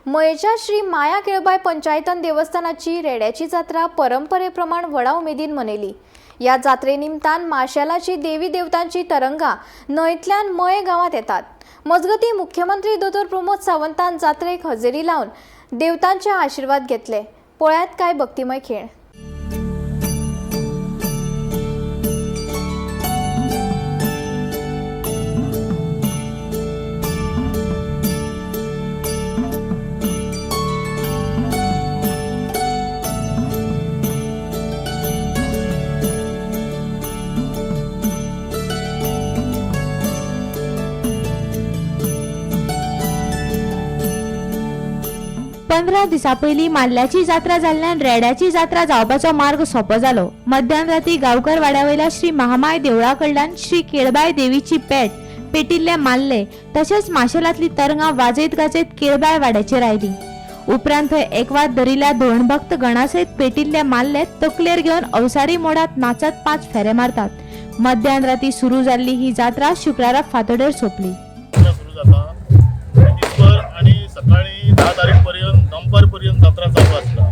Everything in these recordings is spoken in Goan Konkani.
मयेच्या श्री माया केळबाय पंचायतन देवस्थानाची रेड्याची जात्रा परंपरेप्रमाण व्हडा उमेदीन मनयली. ह्या जात्रे निमतान माशेलाची देवी देवतांची तरंगां न्हंयतल्यान मये गांवांत येतात. मजगतीं मुख्यमंत्री दोतोर प्रमोद सावंतान जात्रेक हजेरी लावन देवतांचे आशिर्वाद घेतले. पळयात काय भक्तिमय खेळ. पंदरा दिसां पयलीं माल्ल्याची जात्रा जाल्ल्यान रेड्याची जात्रा जावपाचो मार्ग सोंपो जालो. मध्यान राती गांवकर वाड्या वयल्या श्री महामाय देवळा कडल्यान श्री केळबाय देवीची पेट पेटिल्ले माल्ले तशेंच माशेलांतली तरंगां वाजयत गाजयत केळबाय वाड्याचेर आयली. उपरांत थंय एकवात धरिल्ल्या धोणभक्त गणासयत पेटिल्ले माल्ले तकलेर घेवन अवसारी मोडात नाचत 5 फेरे मारतात. मध्यान राती सुरू जाल्ली ही जात्रा शुक्रारा फांतोडेर सोंपली. सुरू जाता दिसभर आणि सकाळी 10 तारीख पर्यंत दनपार पर्यंत जात्रा चालू आसता.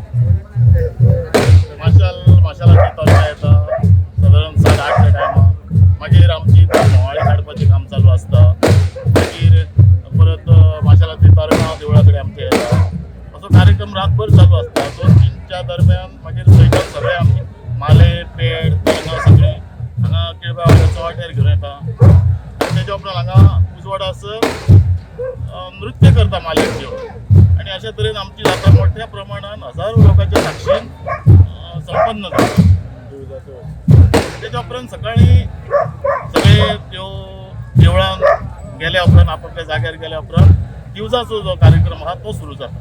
माशालाची तरंगां येता सादारण 7-8 टायमार. मागीर आमची म्होंवाळी काडपाचें काम चालू आसता. मागीर परत माशालाची तरंगां देवळा कडेन आमच्या येता. असो कार्यक्रम रातभर चालू आसता. 2-3च्या दरम्यान मागीर थंयच्यान सगळे आमचे माले पेड तरंगां सगळी हांगा केळबाय वाड्याचो वाटेर घेवन येता. आनी तेच्या उपरांत हांगा उजवाड आसर नृत्य करता माल्यांच्यो आनी अशा तरेन आमची जात्रा मोठ्या प्रमाणान हजारो लोकांच्या साक्षीन संपन्न जाता. तेच्या उपरांत सकाळी सगळे देवळान गेल्या उपरांत आपापल्या जाग्यार गेल्या उपरांत दिवजाचो जो कार्यक्रम आहा तो सुरू जाता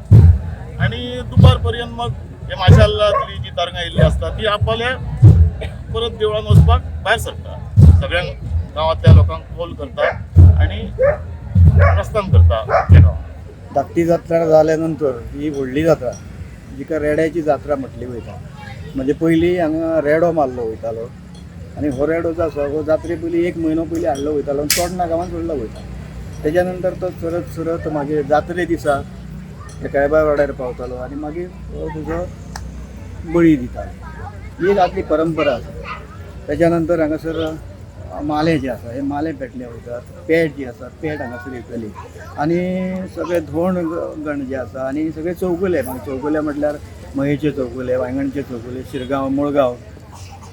आनी दुपार पर्यंत मग हे माशालांतली जी तरंगां येयल्ली आसता ती आपल्या परत देवळान वचपाक भायर सरता. सगळ्यांक गांवांतल्या लोकांक कॉल करता आनी प्रस्थान करता आमच्या गांवांत. धाकटी जात्रा जाल्या नंतर ही व्हडली जात्रा जिका रेड्याची जात्रा म्हटली वयता. म्हणजे पयलीं हांगा रेडो मारलो वयतालो आनी हो रेडो जो आसा हो जात्रे पयलीं 1 म्हयनो पयलीं हाडलो वयतालो आनी चोडणा गांवांत सोडलो वयता. तेज्या नंतर तो सरत सरत मागीर जात्रे दिसा केळबाय वाड्यार पावतालो आनी मागीर हो तुजो बळी दितालो. ही एक आदली परंपरा आसा. तेज्या नंतर हांगासर माले जे आसा हे माले पेटले वयतात, पेट जी आसा पेट हांगासर येतली आनी सगळे धोण गण जे आसा आनी सगळे चौगुले. मागीर चौगुले म्हटल्यार मयेचे चौगुले, वांयगणचे चौगुले, शिरगांव, मुळगांव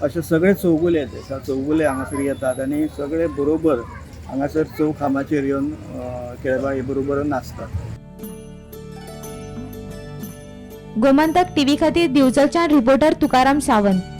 अशे सगळे चौगुले जे आसा चौगुले हांगासर येतात आनी सगळे बरोबर हांगासर चौखामाचेर येवन केळबाई बरोबर नाचतात. गोमंतक टीव्ही खातीर दिवचलच्यान रिपोर्टर तुकाराम सावंत.